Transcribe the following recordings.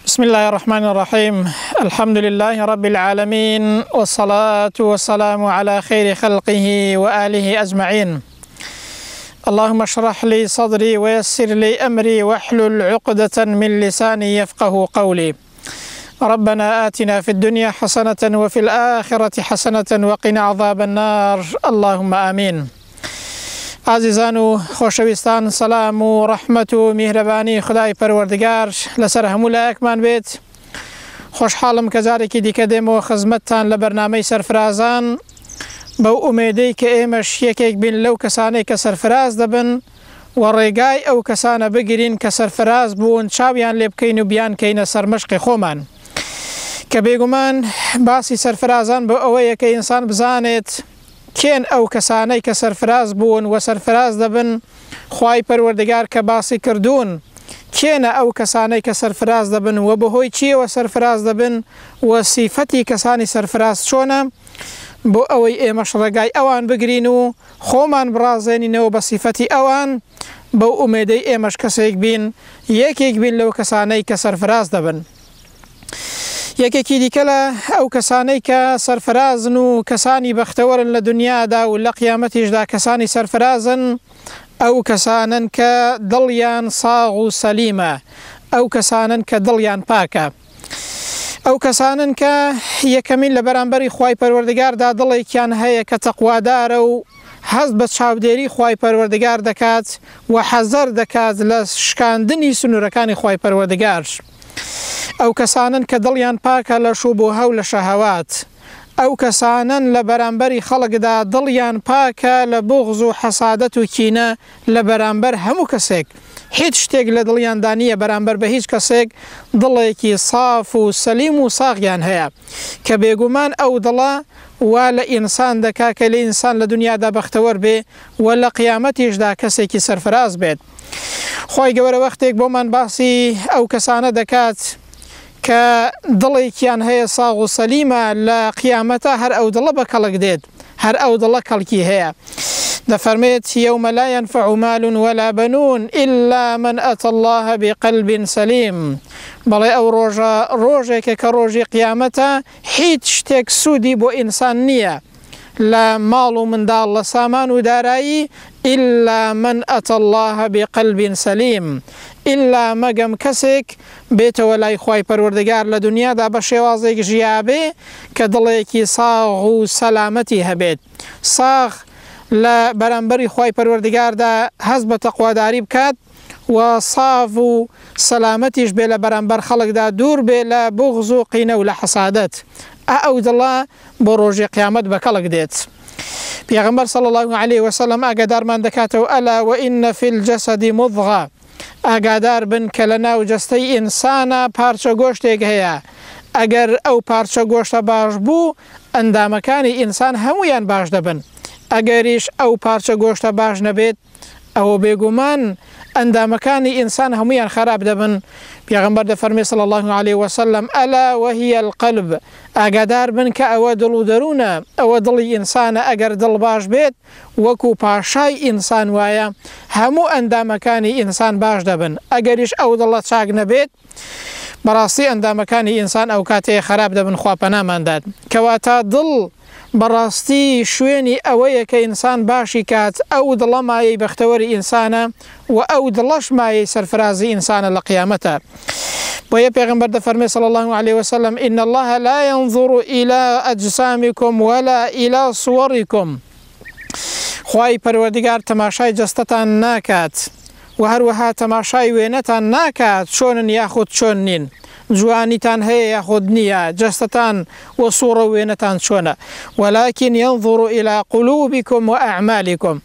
بسم اللە الرحمن الرحیم الحمد للە رب العالمین والصلاة والسلام علی خیر خلقه وآله اجمعین اللهم اشرح لي صدري ويسر لي أمري واحلل عقدة من لساني يفقه قولي ربنا آتنا في الدنيا حسنة وفي الآخرة حسنة وقنا عذاب النار اللهم آمين ئازیزان و خۆشەویستان سەلام و ڕەحمەت و میهرەبانی خودای پەروەردگار لەسەر هەموو لایەکمان بێت. خۆشحاڵم کە جارێکی دیکە دێمەوە خزمەتتان لە بەرنامەی سەرفرازان بەو ئومێدەی کە ئێمەش یەکێک بین لەو کەسانەی کە سەرفراز دەبن و ڕێگای ئەو کەسانە بگرین کە سەرفراز بوون چاویان لێ بکەین و بیانکەینە سەرمەشقی خۆمان کە بێگومان باسی سەرفرازان بۆ ئەوەیە کە ئینسان بزانێت کێن ئەو کەسانەی کە سەرفراز بوون وە سەرفراز دەبن خوای پەروەردگار کە باسی کردوون کێنە ئەو کەسانەی کە سەرفراز دەبن وە بەهۆی چیەوە سەرفراز دەبن وە سیفەتی کەسانی سەرفراز چۆنە بۆ ئەوەی ئێمەش ڕێگای ئەوان بگرین و خۆمان بڕازێنینەوە بە سیفەتی ئەوان بەو ئومێدەی ئێمەش کەسێک بین یەکێک بین لەو کەسانەی کە سەرفراز دەبن. یەکێکی دیکە لە ئەو کەسانەی کە سەرفرازن و کەسانی بەختەوەرن لە دنیادا و لە قیامەتیشدا کەسانی سەرفرازن ئەو کەسانەن کە دڵیان ساغ و سەلیمە، ئەو کەسانەن کە دڵیان پاکە. ئەو کەسانەن کە یەکەمین لە بەرامبەری خوای پەروەردگاردا دڵێکیان هەیە کە تەقوادارە و هەست بە چاودێری خوای پەروەردگار دەکات و حەزەر دەکات لە شکاندنی سنوورەکانی خوای پەروەردگار. ئەو کەسانەن کە دڵیان پاکە لە شوبوهە و لە شەهەوات، ئەو کەسانەن لە بەرامبەری خەڵکدا دڵیان پاکە لە بوغز و حەسادەت و کینە لە بەرامبەر هەموو کەسێک، هیچ شتێک لە دڵیاندا نییە بەرامبەر بە هیچ کەسێک، دڵێکی ساف و سەلیم و ساغیان هەیە، کە بێگومان ئەو دڵە وا لە ئینسان دەکا کە لە ئینسان لە دونیادا بەختەوەر بێ و لە قیامەتیشدا کەسێکی سەرفراز بێت. خوای گەورە وەختێک بۆمان باسی ئەو کەسانە دەکات کە دڵێکیان هەیە ساغ و سەلیمە لە قیامەتا هەر ئەو دڵە بە کەڵک دێت هەر ئەو دڵە کەڵکی هەیە دەفەرمێت یوم لا ينفع مال ولا بنون إلا من أتى الله بقلب سليم بەڵێ ئەو ڕۆژە ڕۆژێکە کە ڕۆژی قیامەتە هیچ شتێک سوودی بۆ ئینسان نییە لە ماڵ و منداڵ لە سامان و دارایی الا من اتی اللە بقلب سلیم ئیلا مەگەم کەسێک بێتەوە لای خوای پەروەردگار لە دونیادا بە شێوازێک ژیابێ کە دڵێکی ساغ و سەلامەتی هەبێت ساغ لە بەرامبەری خوای پەروەردگاردا هەست بە تەقواداری بکات و ساف و سەلامەتیش بێ لە بەرامبەر خەڵکدا دوور بێ لە بوغز و قینە و لە حەسادەت ئا ئەو دڵە بۆ ڕۆژی قیامەت بە کەڵک دێت. پێغەمبەر صلی اللە علیە وسلم ئاگادارمان دەکاتەوە الا وان فی الجسد مضغە ئاگادار بن کە لە ناو جەستەی ئینسانا پارچە گۆشتێک هەیە ئەگەر ئەو پارچە گۆشتە باش بوو ئەندامەکانی ئینسان هەموویان باش دەبن ئەگەریش ئەو پارچە گۆشتە باش نەبێت ئەوە بێگومان ئەندامەکانی ئینسان هەموویان خراپ دەبن، پێغەمبەر دەفەرمێ صلی اللە علیە وسلم الا وهی القلب ئاگادار بن کە ئەوە دڵ و دەروونە، ئەوە دڵی ئینسانە ئەگەر دڵ باش بێت وەکو پاشای ئینسان وایە هەموو ئەندامەکانی ئینسان باش دەبن، ئەگەریش ئەو دڵە چاک نەبێت بەڕاستی ئەندامەکانی ئینسان ئەوکاتەیە خراپ دەبن خوا پەنامان دات، کەواتە دڵ بەڕاستی شوێنی ئەوەیە کە ئینسان باشی کات، ئەو دڵە مایەی بەختەوەری ئینسانە و ئەو دڵەش مایەی سەرفرازی ئینسانە لە قیامەتا. بۆیە پێغەمبەر دەفەرمێ صلی اللە علیە وسلم ان اللە لا ینظر الی اجسامکم ولا الی صورکم خوای پەروەردگار تەماشای جەستەتان ناکات و هەروەها تەماشای وێنەتان ناکات چۆنن یاخود چۆن نین جوانیتان هەیە یاخود نییە جەستەتان و سوڕە و وێنەتان چۆنە ولکن ینظر الی قلوبکم و اعمالکم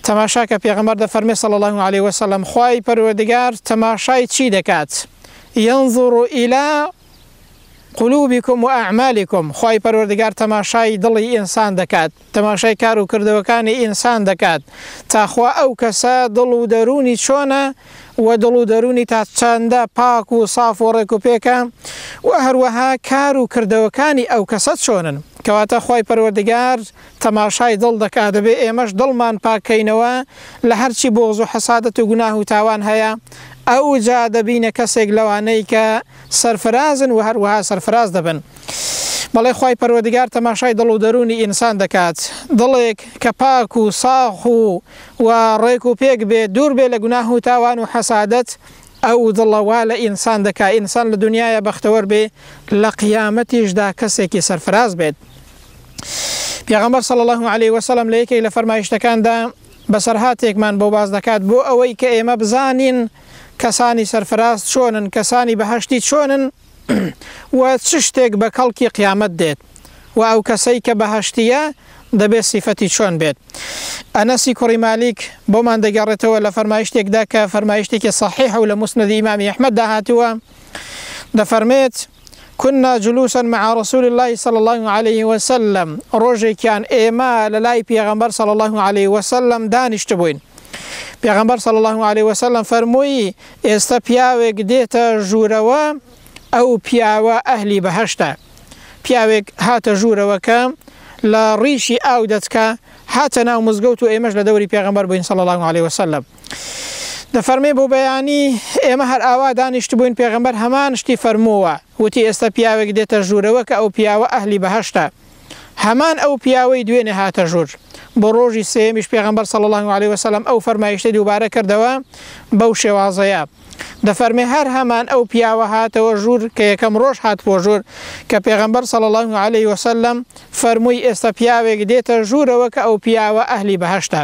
تەماشاکە پێغەمبەر دەفەرمێ صلی اللە علیە وسلم خوای پەروەردگار تەماشای چی دەکات ینظر الی قلوبکم و اعمالکم، خوای پەروەردگار تەماشای دڵی ئینسان دەکات، تەماشای کار و کردەوەکانی ئینسان دەکات، تا خوا ئەو کەسە دڵ و دەروونی چۆنە و دڵ و دەروونی تا چەندە پاک و ساف و ڕێک و پێکە و هەروەها کار و کردەوەکانی ئەو کەسە چۆنن، کەواتە خوای پەروەردگار تەماشای دڵ دەکات، دەبێ ئێمەش دڵمان پاک کەینەوە لە هەرچی بوغز و حەسادەت و گوناه و تاوان هەیە. ئەوجا دەبینە کەسێک لەوانەی کە سەرفرازن و هەروەها سەرفراز دەبن. بەڵێ خوای پەروەردگار تەماشای دڵ و دەروونی ئینسان دەکات، دڵێک کە پاک و ساخ و و ڕێک و پێک بێت، دوور بێت لە گوناه و تاوان و حەسادەت، ئەو دڵە وا لە ئینسان دەکا ئینسان لە دونیایا بەختەوەر بێ، لە قیامەتیشدا کەسێکی سەرفراز بێت. پێغەمبەر صلی اللە علیە وسلم لە یەکێک لە فەرمایشتەکاندا بەسەرهاتێکمان بۆ باس دەکات بۆ ئەوەی کە ئێمە بزانین کەسانی سەرفراز چۆنن، کەسانی بەهەشتی چۆنن و چ شتێک بە کەڵکی قیامەت دێت و ئەو کەسەی کە بەهەشتییە دەبێت سیفەتی چۆن بێت. ئەنەسی کوڕی مالیک بۆمان دەگێڕێتەوە لە فەرمایشتێکدا کە فەرمایشتێکی سەحیحە و لە موسنەدی ئیمامی ئەحمەددا هاتووە دەفەرمێت، كنا جلوسا مع رسول اللە صلی اللە علیه وسلم، ڕۆژێکیان ئێمە لەلای پێغەمبەر صلی اللە علیه وسلم دانیشتبووین، پێغەمبەر صلی اللە علیه وسلم فەرمووی، ئێستا پیاوێک دێتە ژوورەوە، ئەو پیاوە ئەهلی بەهەشتە. پیاوێک هاتە ژوورەوە کە لە ڕیشی ئاو دەتکا، هاتە ناو مزگەوت و ئێمەش لە دەوری پێغەمبەر بووین صلی اللە علیه وسلم. دەفەرمێ بۆ بەیانی ئێمە هەر ئاوا دانیشتبووین پێغەمبەر هەمان شتی فەرمووە وتی ئێستا پیاوێک دێتە ژوورەوە کە ئەو پیاوە ئەهلی بەهەشتە هەمان ئەو پیاوەی دوێنێ هاتە ژوور بۆ ڕۆژی سێیەمیش پێغەمبەر صلی اللە علیه وسلم ئەو فەرمایشتەی دووبارە کردەوە بەو شێوازەیە دەفەرمێ هەر هەمان ئەو پیاوە هاتەوە ژوور کە یەکەم ڕۆژ هات بۆ ژوور کە پێغەمبەر صلی اللە علیه وسلم فەرمووی ئێستا پیاوێک دێتە ژوورەوە کە ئەو پیاوە ئەهلی بەهەشتە.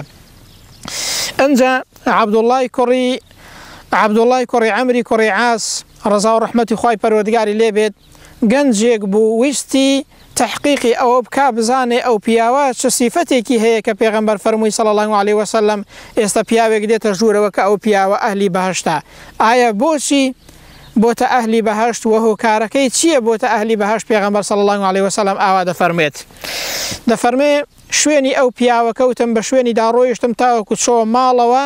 ئنجا عەبدوڵڵای کوڕی عەبدوڵڵای کوڕی عەمری کوڕی عاس ڕەزا و ڕەحمەتی خوای پەروەردگاری لێ بێت گەنجێک بوو ویستی تەحقیقی ئەوە بکا بزانێ ئەو پیاوە چ سیفەتێکی هەیە کە پێغەمبەر فەرمووی صلی اللە علیە وسلم ئێستا پیاوێک دێتە ژوورەوە کە ئەو پیاوە ئەهلی بەهەشتە ئایا بۆچی بۆتە ئەهلی بەهەشت وە هۆکارەکەی چییە بۆتە ئەهلی بەهەشت پێغەمبەر صلی اللە علیە وسلم ئاوا دەفەرموێت دەفەرمێ شوێنی ئەو پیاوە کەوتم بە شوێنیدا ڕۆیشتم تاوەکو چۆوە ماڵەوە،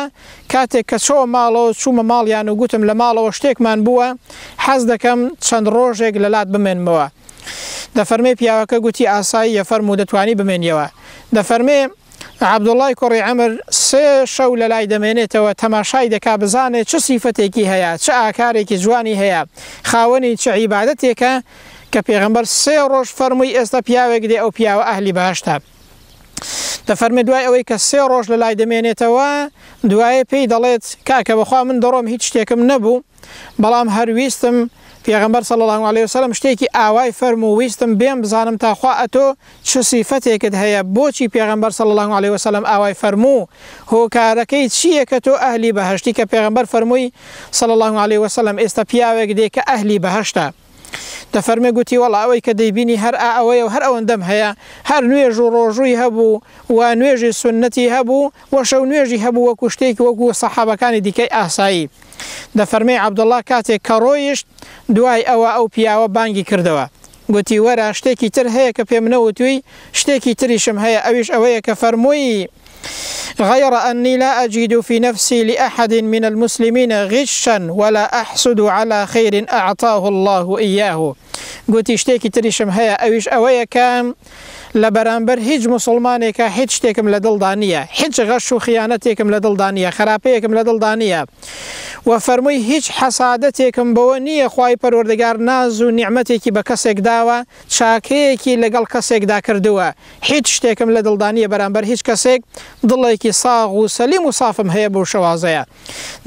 کاتێک کە چۆوە ماڵەوە چوومە ماڵیان و گوتم لە ماڵەوە شتێکمان بووە حەز دەکەم چەند ڕۆژێک لەلات بمێنمەوە. دەفەرمێ پیاوەکە گوتی ئاساییە فەرموو دەتوانی بمێنیەوە. دەفەرمێ عەبدوڵای کوڕی عەمر سێ شەو لەلای دەمێنێتەوە تەماشای دەکا بزانێ چ سیفەتێکی هەیە چ ئاکارێکی جوانی هەیە خاوەنی چ عیبادەتێکە، کە پێغەمبەر سێ ڕۆژ فەرمووی ئێستا پیاوێک دێ ئەو پیاوە ئەهلی بەهەشتە. دەفەرمێ دوای ئەوەی کە سێ ڕۆژ لە لای دەمێنێتەوە دوایێ پێی دەڵێت کاکە بەخوا من دەڕۆم هیچ شتێکم نەبوو بەڵام هەر ویستم پێغەمبەر صلی الله علیه وسلم شتێکی ئاوای فەرموو ویستم بێم بزانم تا خوا ئەتۆ چ سیفەتێکت هەیە بۆچی پێغەمبەر صلی الله علیه وسلم ئاوای فەرموو هۆکارەکەی چییە کە تۆ ئەهلی بەهەشتی کە پێغەمبەر فەرمووی صلی الله علیه وسلم ئێستا پیاوێک دێ کە ئەهلی بەهەشتە. دەفەرمێ گوتی وەڵا ئەوەی کە دەیبینی هەر ئا ئەوەیە و هەر ئەوەندەم هەیە، هەر نوێژ و ڕۆژووی هەبوو و نوێژی سوننەتی هەبوو و شەو نوێژی هەبوو وەکوو شتێکی وەکوو سەحابەکانی دیکەی ئاسایی. دەفەرمێ عەبدوڵڵا کاتێک کە ڕۆیشت دوای ئەوە ئەو پیاوە بانگی کردەوە گوتی وەرە شتێکی تر هەیە کە پێم نەوتووی شتێکی تریشم هەیە ئەویش ئەوەیە کە فەرمووی غير أني لا أجد في نفسي لأحد من المسلمين غشا ولا أحسد على خير أعطاه الله إياه گوتی شتێکی تریشم هەیە ئەویش ئەوەیە کە لە بەرامبەر هیچ موسڵمانێکا هیچ شتێکم لە دڵدا نییە هیچ غەش و خیانەتێکم لە دڵدا نییە خراپەیەکم لە دڵدا نییە و فەرمووی هیچ حەسادەتێکم بەوە نییە خوای پەروەردگار ناز و نیعمەتێکی بە کەسێک داوە چاکەیەکی لەگەڵ کەسێکدا کردووە هیچ شتێکم لە دڵدا نییە بەرامبەر هیچ کەسێک، دڵێکی ساغ و سەلیم و سافم هەیە بەو شێوازەیە.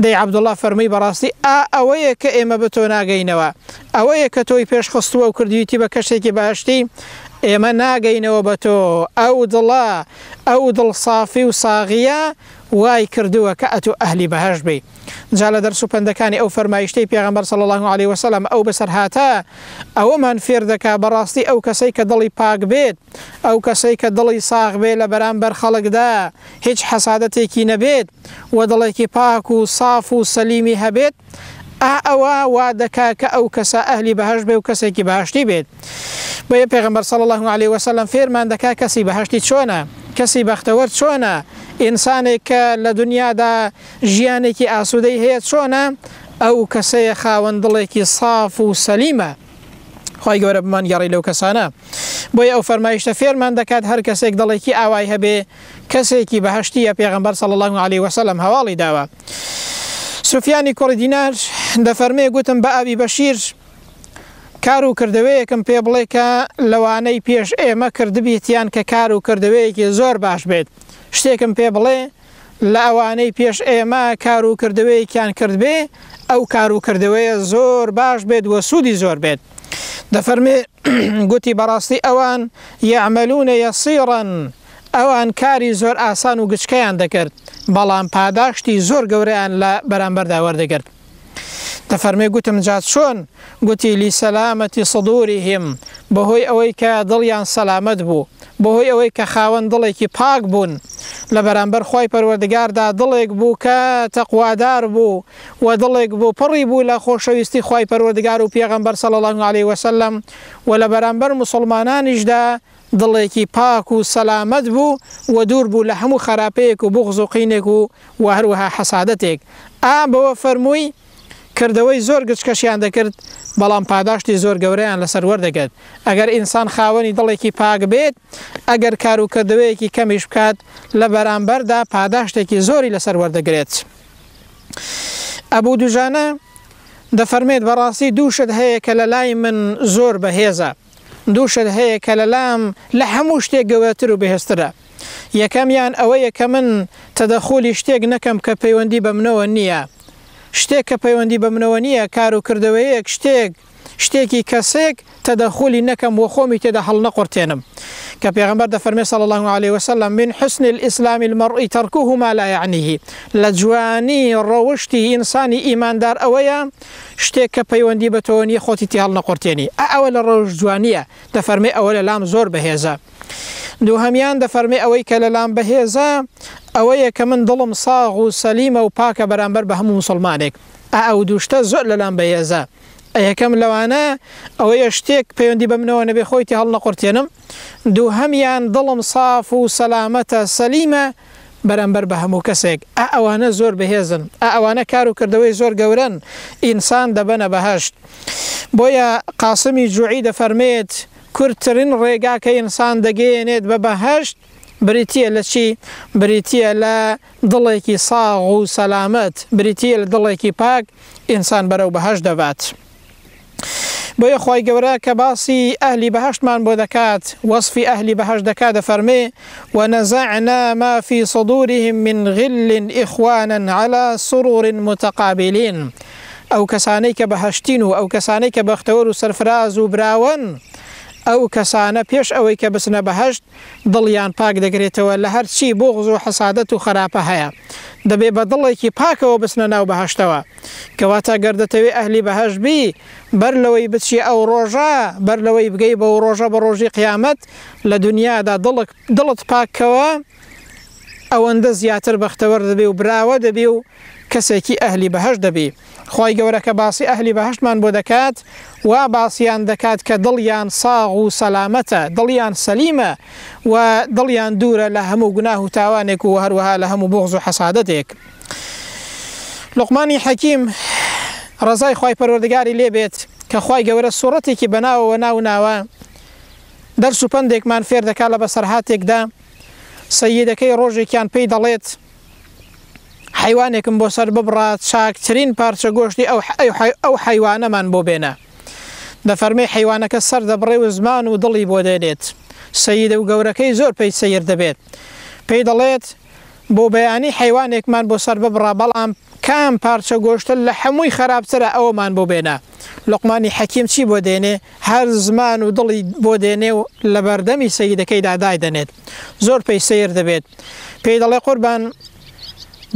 دەی عەبدوڵڵا فەرمووی بەڕاستی ئا ئەوەیە کە ئێمە بە تۆ ناگەینەوە، ئەوەیە کە تۆی پێش خستووە و کردوویتی بە کەسێکی بەهەشتی، ئێمە ناگەینەوە بە تۆ، ئەو دڵە، ئەو دڵ سافی و ساغییە وای کردووە کە ئەتوو ئەهلی بەهەشت بی. جا لە دەرس و پەندەکانی ئەو فەرمایشتەی پێغەمبەر صلی اللە علیە وسلم ئەو بەسەرهاتە ئەوەمان فێر دەکا بەڕاستی ئەو کەسەی کە دڵی پاک بێت ئەو کەسەی کە دڵی ساغ بێ لە بەرامبەر خەڵکدا هیچ حەسادەتێکی نەبێت و دڵێکی پاک و ساف و سەلیمی هەبێت ئا ئەوە وا دەکا کە ئەو کەسە ئەهلی بەهەشت بێ و کەسێکی بەهەشتی بێت. بۆیە پێغەمبەر صلی اللە علیە وسلم فێرمان دەکا کەسی بەهەشتی چۆنە، کەسی بەختەوەر چۆنە، ئینسانێک کە لە دونیادا ژیانێکی ئاسوودەی هەیە چۆنە، ئەو کەسەیە خاوەن دڵێکی ساف و سەلیمە. خوای گەورە بمانگێڕی لەو کەسانە. بۆیە ئەو فەرمایشتە فێرمان دەکات هەر کەسێک دڵێکی ئاوای هەبێ کەسێکی بەهەشتیە پێغەمبەر صلی اللە علیە وسلم هەواڵی داوە. سوفیانی کوڕی دینار دەفەرمێ، گوتم بە ئەبی بەشیر، کار و کردەوەیەکم پێ بڵێ کە لەوانەی پێش ئێمە کردبیتیان کە کار و کردەوەیەکی زۆر باش بێت، شتێکم پێ بڵێ لە ئەوانەی پێش ئێمە کار و کردەوەیەکیان کردبێ ئەو کار و کردەوەیە زۆر باش بێت و سوودی زۆر بێت. دەفەرمێ، گوتی بەڕاستی ئەوان، یعملون یسیرا، ئەوان کاری زۆر ئاسان و گچکەیان دەکرد، بەڵام پاداشتی زۆر گەورەیان لە بەرامبەردا وەردەگرت. دەفەرمێ گوتم جا چۆن؟ گوتی لسلامە صدورهم بەهۆی ئەوەی کە دڵیان سەلامەت بوو، بەهۆی ئەوەی کە خاوەن دڵێکی پاک بوون لە بەرامبەر خوای پەروەردگاردا، دڵێک بوو کە تەقوادار بوو و دڵێک بوو پڕی بوو لە خۆشەویستی خوای پەروەردگار و پێغەمبەر صلی اللە علیە وسلم و لە بەرامبەر موسڵمانانیشدا دڵێکی پاک و سەلامەت بوو و دوور بوو لە هەموو خەراپەیەک و بوغز و قینێک و وە هەروەها حەسادەتێک. ئا بەوە فەرمووی، کردەوەی زۆر گچکەشیان دەکرد، بەڵام پاداشتی زۆر گەورەیان لەسەر وەردەگرت. ئەگەر ئینسان خاوەنی دڵێکی پاک بێت، ئەگەر کار و کردەوەیەکی کەمیش بکات، لە بەرامبەردا پاداشتێکی زۆری لەسەر وەردەگرێت. ئەبو دوجانە دەفەرمێت، بەڕاستی دوو شت هەیە کە لەلای من زۆر بەهێزە. دوو شت هەیە کە لەلام لە هەموو شتێک گەورەتر و بەهێزترە. یەکەمیان ئەوەیە کە من تەدەخولی شتێک نەکەم کە پەیوەندی بە منەوە نییە. شتێک کە پەیوەندی بە منەوە نییە، کار و کردەوەیەک، شتێک، شتێکی کەسێک تەدەخولی نەکەم و خۆمی تێدا هەڵنەقورتێنم. کە پێغەمبەر دەفەرمێ صلی اللە علیە وسلم، من حسن الاسلام المرء ترکه ما لا یعنیه، لە جوانی ڕەوشتی ئینسانی ئیماندار ئەوەیە شتێک کە پەیوەندی بە تۆوە نییە خۆتی تێ هەڵنەقورتێنی. ئا ئەوە لە ڕەوشت جوانییە. دەفەرمێ ئەوە لە لام زۆر بەهێزە. دووهەمیان دەفەرمێ ئەوەی کە لە لام بەهێزە ئەوەیە کە من دڵم ساغ و سەلیمە و پاکە بەرامبەر بە هەموو موسڵمانێک. ئا ئەو دوو شتە زۆر لە لام بەهێزە. یەکەم لەوانە ئەوەیە شتێک پەیوەندی بە منەوە نەبێ خۆی تێ هەڵنەقورتێنم. دووهەمیان دڵم ساف و سەلامەتە، سەلیمە، بەرامبەر بە هەموو کەسێک. ئا ئەوانە زۆر بەهێزن. ئا ئەوانە کار و کردەوەی زۆر گەورەن. ئینسان دەبەنە بەهەشت. بۆیە قاسمی جوعی دەفەرمێت، کورتترین ڕێگا کە ئینسان دەگەیەنێت بە بەهەشت بریتییە لە چی؟ بریتییە لە دڵێکی ساغ و سەلامەت، بریتییە لە دڵێکی پاک ئینسان بەرەو بەهەشت دەبات. بۆیە خوای گەورە کە باسی ئەهلی بەهەشتمان بۆ دەکات وەسفی ئەهلی بەهەشت دەکات دەفەرمێ، ونزعنا ما فی صدورهم من غل اخوانا علی سرر متقابلین، ئەو کەسانەی کە بەهەشتین و ئەو کەسانەی کە بەختەوەر و سەرفراز و براوەن ئەو کەسانە پێش ئەوەی کە بچنە بەهەشت دڵیان پاک دەکرێتەوە لە هەرچی بوغز و حەسادەت و خەراپە هەیە دەبێ بە دڵێکی پاکەوە بچنە ناو بەهەشتەوە. کەواتە گەر دەتەوێ ئەهلی بەهەشت بی بەر لەوەی بچیە ئەو ڕۆژە بەر لەوەی بگەی بەو ڕۆژە بە ڕۆژی قیامەت لە دونیادا دڵک دڵت پاک کەوە ئەوەندە زیاتر بەختەوەر دەبی و براوە دەبی و کەسێکی ئەهلی بەهەشت دەبی خوای گەورە کە باسی ئەهلی بەهەشتمان بۆ دەکات وا باسیان دەکات کە دڵیان ساغ و سەلامەتە دڵیان سەلیمە و دڵیان دوورە لە هەموو گوناه و تاوانێک و هەروەها لە هەموو بوغز و حەسادەتێک. لوقمانی حەکیم ڕەزای خوای پەروەردگاری لێ بێت کە خوای گەورە سوڕەتێکی بەناوەوە ناو ناوە دەرس و پەندێکمان فێر دەکات لە بەسەرهاتێکدا سەیدەکەی ڕۆژێکیان پێی دەڵێت حیوانێکم بۆ سەر ببڕە چاکترین پارچە گۆشتی ئەو ئەو حیوانەمان بۆ بێنە دەفەرمێ حیوانەکە سەر دەبڕێ و زمان و دڵی بۆ دێنێت سەیدە و گەورەکەی زۆر پێی سەیر دەبێت پێی دەڵێت بۆ بەیانی حەیوانێکمان بۆ سەر ببڕە بەڵام کام پارچە گۆشتە لە حەمووی خەراپترە ئەوەمان بۆ بێنە لوقمانی حەکیم چی بۆ دێنێ هەر زمان و دڵی بۆ دێنێ و لە بەردەمی سەیدەکەیدا دایدەنێت زۆر پێی سەیر دەبێت پێی دەڵێ قوربان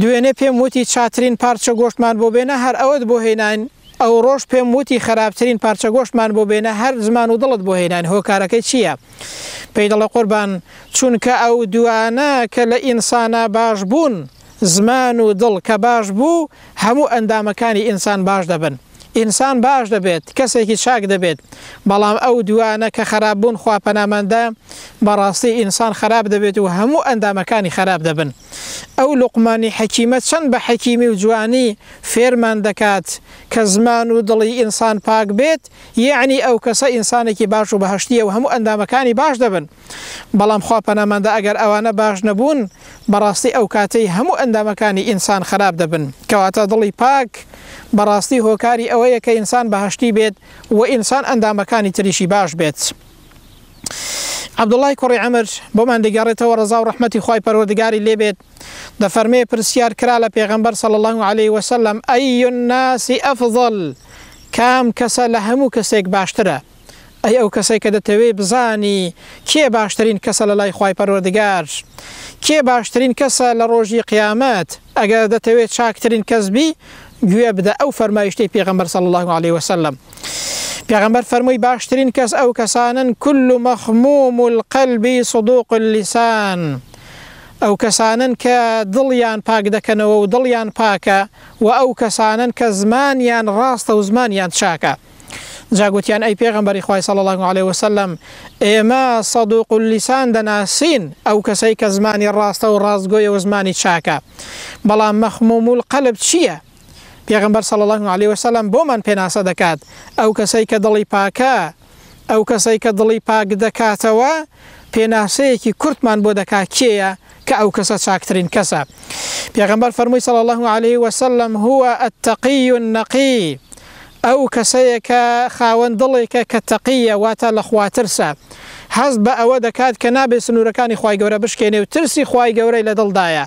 دوێنێ پێم وتی چاترین پارچە گۆشتمان بۆ بێنە هەر ئەوەت بۆ هێناین ئەوڕۆش پێم وتی خەراپترین پارچە گۆشتمان بۆ بێنە هەر زمان و دڵت بۆ هێناین هۆکارەکەی چییە؟ پێی دەڵێ قوربان چونکە ئەو دوانە کە لە ئینسانا باش بوون زمان و دڵ کە باش بوو هەموو ئەندامەکانی ئینسان باش دەبن. ئینسان باش دەبێت، کەسێکی چاک دەبێت، بەڵام ئەو دووانە کە خەراپ بوون خوا پەنامان دا، بەڕاستی ئینسان خەراپ دەبێت و هەموو ئەندامەکانی خەراپ دەبن. ئەو لوقمانی حەکیمە چەند بە حەکیمی و جوانی فێرمان دەکات کە زمان و دڵی ئینسان پاک بێت، یەعنی ئەو کەسە ئینسانێکی باش و بەهەشتییە و هەموو ئەندامەکانی باش دەبن. بەڵام خوا پەنامان دا ئەگەر ئەوانە باش نەبوون بەڕاستی ئەو کاتەی هەموو ئەندامەکانی ئینسان خەراپ دەبن. کەواتە دڵی پاک بەڕاستی هۆکاری ئەوەیە کە ئینسان بەهەشتی بێت و ئینسان ئەندامەکانی تریشی باش بێت. عەبدوڵای کوڕی عەمر بۆمان دەگێڕێتەوە ڕەزا و ڕەحمەتی خوای پەروەردگاری لێ بێت دەفەرمێ پرسیار کرا لە پێغەمبەر صلی اللە علیه وسلم ای الناس افضل کام کەسە لە هەموو کەسێک باشترە؟ ئەی ئەو کەسەی کە دەتەوێ بزانی کێ باشترین کەسە لە لای خوای پەروەردگار، کێ باشترین کەسە لە ڕۆژی قیامەت، ئەگەر دەتەوێ چاکترین کەس بی گوێ بدە ئەو فەرمایشتەی پێغەمبەر صلی اللە علیە وسلم. پێغەمبەر فەرمووی باشترین کەس ئەو کەسانەن کل مخموم القلب صدوق اللسان ئەو کەسانەن کە دڵیان پاک دەکەنەوە و دڵیان پاکە و ئەو کەسانەن کە زمانیان ڕاستە و زمانیان چاکە. جا گوتیان ئەی پێغەمبەری خوای صلی اللە علیە وسلم ئێمە صدوق اللسان دەناسین ئەو کەسەی کە زمانی ڕاستە و ڕاستگۆیە و زمانی چاکە بەڵام مخموم القلب چییە؟ پێغەمبەر صلی اللە علیە وسلم بۆمان پێناسە دەکات ئەو کەسەی کە دڵی پاکە ئەو کەسەی کە دڵی پاک دەکاتەوە پێناسەیەکی کورتمان بۆ دەکات کێیە کە ئەو کەسە چاکترین کەسە پێغەمبەر فەرمووی صلی اللە علیه وسلم هو التقی النقی ئەو کەسەیە کە خاوەن دڵێکە کە تەقیە واتە لە خوا ترسە هەست بە ئەوە دەکات کە نابێت سنوورەکانی خوای گەورە بشکێنێ و ترسی خوای گەورەی لە دڵدایە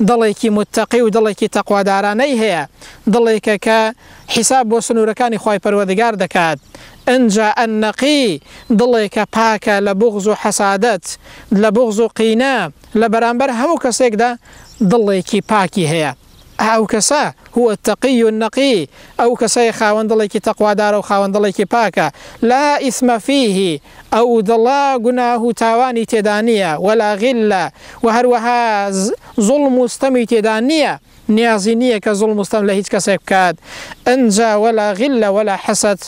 دڵێکی متەقی و دڵێکی تەقوادارانەی هەیە دڵێکە کە حیساب بۆ سنوورەکانی خوای پەروەردگار دەکات ئنجا النقی دڵێکە پاکە لە بوغز و حەسادەت لە بوغز و قینە لە بەرامبەر هەموو کەسێکدا دڵێکی پاکی هەیە ئه ئەو کەسە، هو التقی النقی، ئەو کەسەیە خاوەن دڵێکی تەقوادارە و خاوەن دڵێکی پاکە، لا اثم فیه، ئەو دڵە گوناه و تاوانی تێدا نییە، ولا غل، وە هەروەها زوڵم و ستەمی تێدا نییە، نیازی نییە کە زوڵم و ستەم لە هیچ کەسێک بکات، ئنجا ولا غل ولا حسد،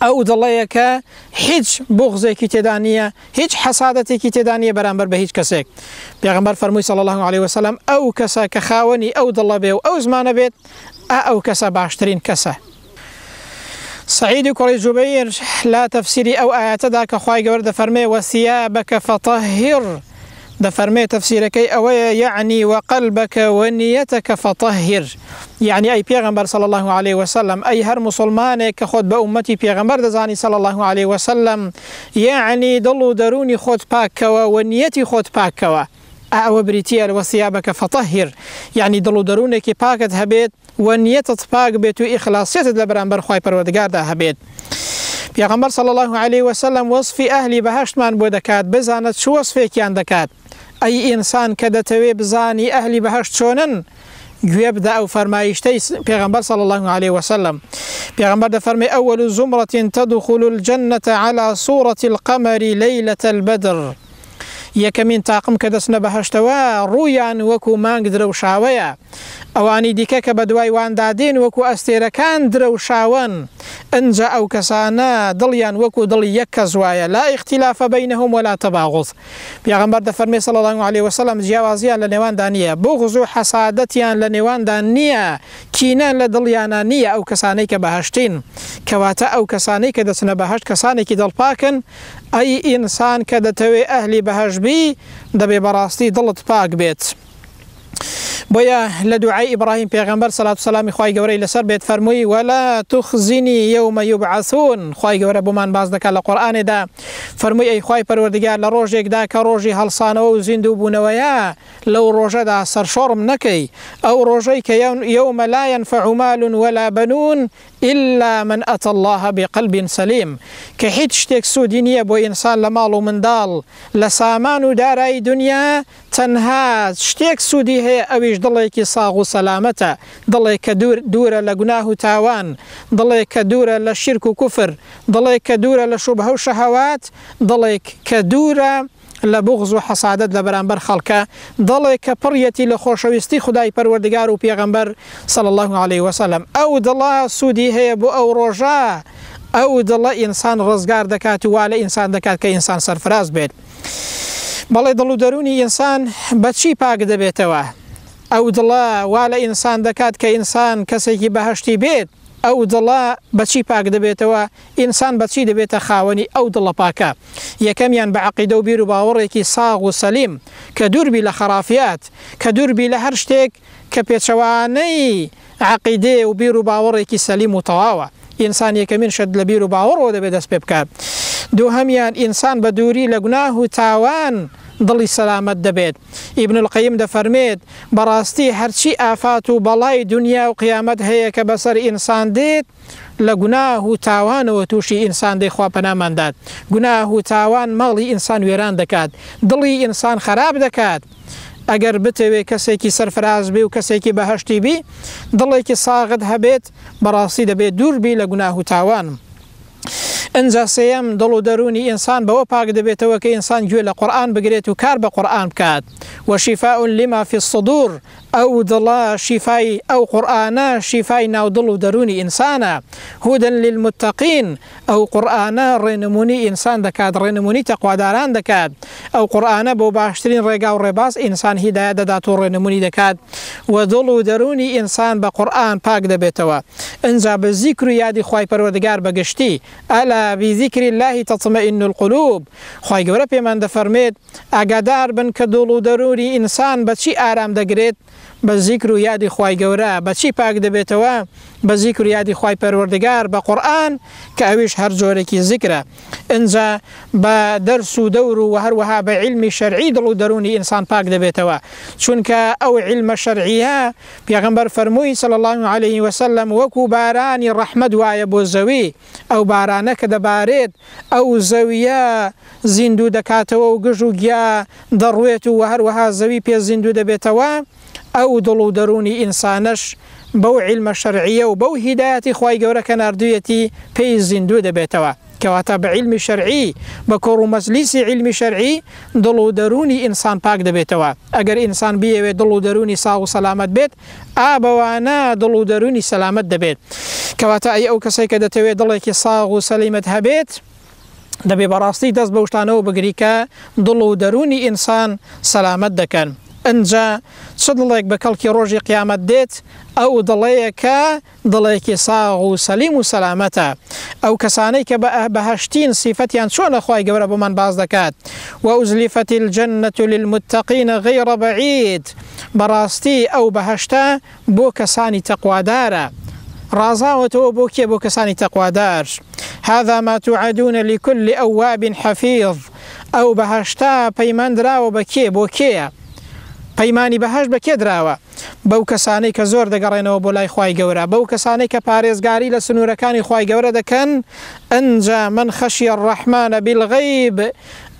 ئەو دڵەیە کە هیچ بوغزێکی تێدا نییە، هیچ حەسادەتێکی تێدا نییە بەرامبەر بە هیچ کەسێک. پێغەمبەر فەرمووی صلی اللە علیە وسلم ئەو کەسە کە خاوەنی ئەو دڵە بێ و ئەو زمانە بێت ئا ئەو کەسە باشترین کەسە. سعید کوڕی جوبەیر لە تەفسیری ئەو ئایەتەدا کە خوای گەورە دەفەرمێ وثیابک فطهر دەفەرمێ تەفسیرەکەی ئەوەیە یەعنی وقلبک ونیتک فطهر یەعنی ئەی پێغەمبەر صلی اللە علیە وسلم ئەی هەر موسڵمانێک کە خۆت بە ئوممەتی پێغەمبەر دەزانی صلی اللە علیە وسلم یەعنی دڵ و دەروونی خۆت پاک کەوە و نیەتی خۆت پاک کەوە ئا ئەوە بریتیە لە وثیابک فطهر یەعنی دڵ و دەروونێکی پاکت هەبێت و نیەتت پاک بێت و ئیخلاسیەتت لە بەرامبەر خوای پەروەردگاردا هەبێت. پێغەمبەر صلی اللە علیە وسلم وەسفی ئەهلی بەهەشتمان بۆ دەکات بزانە چ وەسفێکیان دەکات ئەی ئینسان کە دەتەوێ بزانی ئەهلی بەهەشت چۆنن گوێ بدە ئەو فەرمایشتەی پێغەمبەر صلی اللە علیە وسلم پێغەمبەر دەفەرمێ اول زمرة تدخل الجنة على صورة القمر ليلة البدر یەکەمین تاقم کە دەچنە بەهەشتەوە ڕوویان وەکو مانگ درەوشاوەیە ئەوانی دیکە کە بەدوای واندا دێن وەکو ئەستێرەکان درەوشاوەن، ئنجا ئەو کەسانە دڵیان وەکو دڵی یەک کەس وایە، لا اختلاف بینهم ولا تباغض، پێغەمبەر دەفەرمێ صلی اللە علیە وسلم جیاوازیان لە نێواندا نییە، بوغز و حەسادەتیان لە نێواندا نییە، کینە لە دڵیانا نییە ئەو کەسانەی کە بەهەشتین، کەواتە ئەو کەسانەی کە دەچنە بەهەشت کەسانێکی دڵپاکن، ئەی ئینسان کە دەتەوێ ئەهلی بەهەشت بی دەبێ بەڕاستی دڵت پاک بێت. بۆیە لە دوعای ئیبراهیم پێغەمبەر سەلات و سەلامی خوای گەورەی لەسەر بێت فەرمووی ولا تخزنی یوم یبعثون خوای گەورە بۆمان باس دەکات لە قورئانێدا فەرمووی ئەی خوای پەروەردگار لە ڕۆژێکدا کە ڕۆژی هەڵسانەوە و زیندوو بوونەوەیە لەو ڕۆژەدا سەرشۆڕم نەکەی ئەو ڕۆژەی کە یوم لا ينفع مال ولا بنون الا من اتی اللە بقلب سلیم کە هیچ شتێک سوودی نییە بۆ ئینسان لە ماڵ و منداڵ لە سامان و دارایی دونیا تەنها شتێک سوودی هەیە ئەویش دڵێکی ساغ و سەلامەتە، دڵێک کە دوور دوورە لە گوناه و تاوان، دڵێک کە دوورە لە شیرک و کوفر، دڵێک کە دوورە لە شوبهە و شەهەوات، دڵێک کە دوورە لە بوغز و حەسادەت لە بەرامبەر خەڵکە، دڵێک کە پڕیەتی لە خۆشەویستی خودای پەروەردگار و پێغەمبەر صلی اللە علیە وسلم، ئەو دڵە سوودی هەیە بۆ ئەو ڕۆژە، ئەو دڵە ئینسان ڕزگار دەکات و وا لە ئینسان دەکات کە ئینسان سەرفراز بێت. بەڵێ دڵ و دەروونی ئینسان بە چی پاک دەبێتەوە؟ ئەو دڵە وا لە ئینسان دەکات کە ئینسان کەسێکی بەهەشتی بێت، ئەو دڵە بە چی پاک دەبێتەوە؟ ئینسان بە چی دەبێتە خاوەنی ئەو دڵە پاکە؟ یەکەمیان بە عەقیدە و بیر و باوەڕێکی ساغ و سەلیم کە دوور بی لە خەرافیات، کە دوور بی لە هەر شتێک کە پێچەوانەی عەقیدەیە و بیر و باوەڕێکی سەلیم و تەواوە. ئینسان یەکەمین شت لە بیر و باوەڕەوە دەبێ دەست پێ بکات. دووهەمیان ئینسان بە دووری لە گوناه و تاوان دڵی سەلامەت دەبێت. ئیبن القیم دەفەرمێت، بەڕاستی هەرچی ئافات و بەڵای دونیا و قیامەت هەیە کە بەسەر ئینسان دێت لە گوناه و تاوانەوە تووشی ئینسان دێ خوا پەنامان دات. گوناه و تاوان ماڵی ئینسان وێران دەکات، دڵی ئینسان خەراپ دەکات. ئەگەر بتەوێ کەسێکی سەرفراز بی و کەسێکی بەهەشتی بی دڵێکی ساغت هەبێت بەڕاستی دەبێ دوور بی لە گوناه و تاوان. ئنجا سێیەم، دڵ و دەروونی ئینسان بەوە پاک دەبێتەوە کە ئینسان گوێ لە قورئان بگرێت و کار بە قورئان بکات، وشفاء لما فی الصدور، ئەو دڵە شیفای ئەو قورئانە شیفای ناو دڵ و دەروونی ئینسانە، هدی للمتقین، ئەو قورئانە ڕێنمونی ئینسان دەکات، ڕێنمونی تەقواداران دەکات، ئەو قورئانە بۆ باشترین ڕێگا و ڕێباز ئینسان هیدایەت دەدات و ڕێنمونی دەکات و دڵ و دەروونی ئینسان بە قورئان پاک دەبێتەوە. ئنجا بە زیکر و یادی خوای پەروەردگار بە گشتی، الا بذکر اللە تطمئن القلوب، خوای گەورە پێمان دەفەرموێت، ئاگادار بن کە دڵ و دەروونی ئینسان بە چی ئارام دەگرێت، بە زیکر و یادی خوای گەورە، بە چی پاک دەبێتەوە، بە زیکر و یادی خوای پەروەردگار، بە قورئان کە ئەویش هەر جۆرێکی زیکرە، ئنجا بە دەرس و دەور و هەروەها بە عیلمی شەرعی دڵ و دەروونی ئینسان پاک دەبێتەوە، چونکە ئەو عیلمە شەرعییە پێغەمبەر فەرمووی، صلی اللە علیه وسلم، وەکو بارانی ڕەحمەت وایە بۆ زەوی، ئەو بارانە کە دەبارێت ئەو زەوییە زیندوو دەکاتەوە و گژ و گیا دەڕوێت و هەروەها زەوی پێ زیندوو دەبێتەوە، ئەو دڵ و دەروونی ئینسانەش بەو عیلمە شەرعییە و بەو هیدایەتی خوای گەورە کە ناردوویەتی پێی زیندوو دەبێتەوە. کەواتە بە عیلمی شەرعی، بە کۆڕ و مەجلیسی عیلمی شەرعی دڵ و دەروونی ئینسان پاک دەبێتەوە. ئەگەر ئینسان بیەوێت دڵ و دەروونی ساغ و سەلامەت بێت، ئا بەوانە دڵ و دەروونی سەلامەت دەبێت. کەواتە ئەی ئەو کەسەی کە دەتەوێت دڵێکی ساغ و سەلیمەت هەبێت، دەبێ بەڕاستی دەست بەو شتانەوە بگری کە دڵ و دەروونی ئینسان سەلامەت دەکەن. ئنجا چ دڵێک بە کەڵکی ڕۆژی قیامەت دێت؟ ئەو دڵەیە کە دڵێکی ساغ و سەلیم و سەلامەتە. ئەو کەسانەی کە بە بەهەشتین سیفەتیان چۆنە خوای گەورە بۆمان باس دەکات، وأزلفت الجنة للمتقین غیر بعید، بەڕاستی ئەو بەهەشتە بۆ کەسانی تەقوادارە. ڕازاوەتەوە بۆ کێ؟ بۆ کەسانی تەقوادار. هذا ما توعدون لکل اواب حفیظ، ئەو بەهەشتە پەیمان دراوە بە کێ؟ بۆ کێیە؟ پەیمانی بەهەشت بە کێ دراوە؟ بەو کەسانەی کە زۆر دەگەڕێنەوە بۆ لای خوای گەورە، بەو کەسانەی کە پارێزگاری لە سنوورەکانی خوای گەورە دەکەن، ئنجا من خشی الرحمن بالغیب،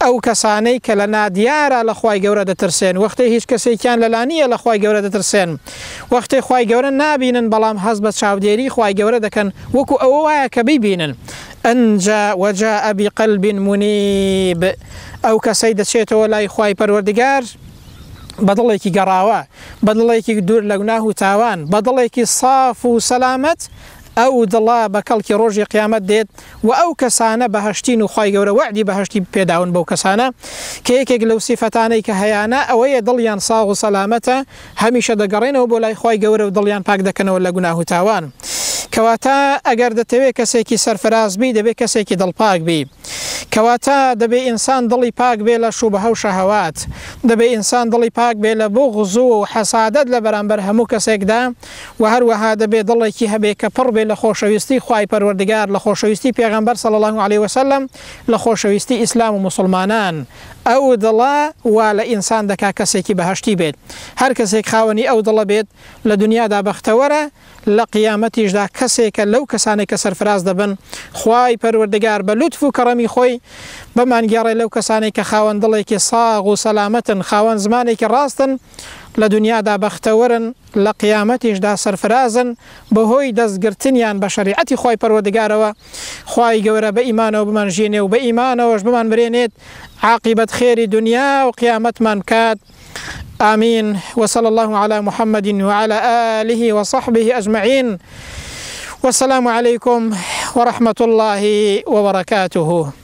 ئەو کەسانەی کە لە نادیارا لە خوای گەورە دەترسێن، وەختێ هیچ کەسێکیان لەلا نییە لە خوای گەورە دەترسێن، وەختێ خوای گەورە نابینن بەڵام هەست بە چاودێری خوای گەورە دەکەن وەکو ئەوە وایە کە بیبینن، ئنجا وجاء بقلب منیب، ئەو کەسەی دەچێتەوە لای خوای پەروەردگار، بە دڵێکی گەڕاوە، بە دڵێکی دوور لە گوناه و تاوان، بە دڵێکی ساف و سەلامەت، ئەو دڵە بە کەڵکی ڕۆژی قیامەت دێت و ئەو کەسانە بەهەشتین و خوای گەورە وەعدی بەهەشتی پێداون بەو کەسانە کە یەکێک لەو سیفەتانەی کە هەیانە ئەوەیە دڵیان ساغ و سەلامەتە هەمیشە دەگەڕێنەوە بۆ لای خوای گەورە و دڵیان پاک دەکەنەوە لە گوناه و تاوان. کەواتە ئەگەر دەتەوێ کەسێکی سەرفراز بی دەبێ کەسێکی دڵپاک بی. کەواتە دەبێ ئینسان دڵی پاک بێ لە شوبهە و شەهەوات، دەبێ ئینسان دڵی پاک بێ لە بوغز و حەسادەت لە بەرامبەر هەموو کەسێکدا وە هەروەها دەبێ دڵێکی هەبێ کە پڕ بێ لە خۆشەویستی خوای پەروەردگار، لە خۆشەویستی پێغەمبەر صلی اللە علیە وسلم، لە خۆشەویستی ئیسلام و موسڵمانان. ئەو دڵە وا لە ئینسان دەکا کەسێکی بەهەشتی بێت. هەر کەسێک خاوەنی ئەو دڵە بێت لە دونیادا بەختەوەرە، لە قیامەتیشدا کەسێکە لەو کەسانەی کە سەرفراز دەبن، خوای پەروەردگار بە لوتف و کەڕەمی خۆی بمانگێڕێ لەو کەسانەی کە خاوەن دڵێکی ساغ و سەلامەتن، خاوەن زمانێکی ڕاستن، لە دونیادا بەختەوەرن، لە قیامەتیشدا سەرفرازن بەهۆی دەست گرتنیان بە شەریعەتی خوای پەروەردگارەوە، خوای گەورە بە ئیمانەوە بمانژیێنێ و بە ئیمانەوەش بمانمرێنێت، عاقیبەت خێری دونیا و قیامەتمان بکات. آمين وصلى الله على محمد وعلى آله وصحبه أجمعين والسلام عليكم ورحمة الله وبركاته.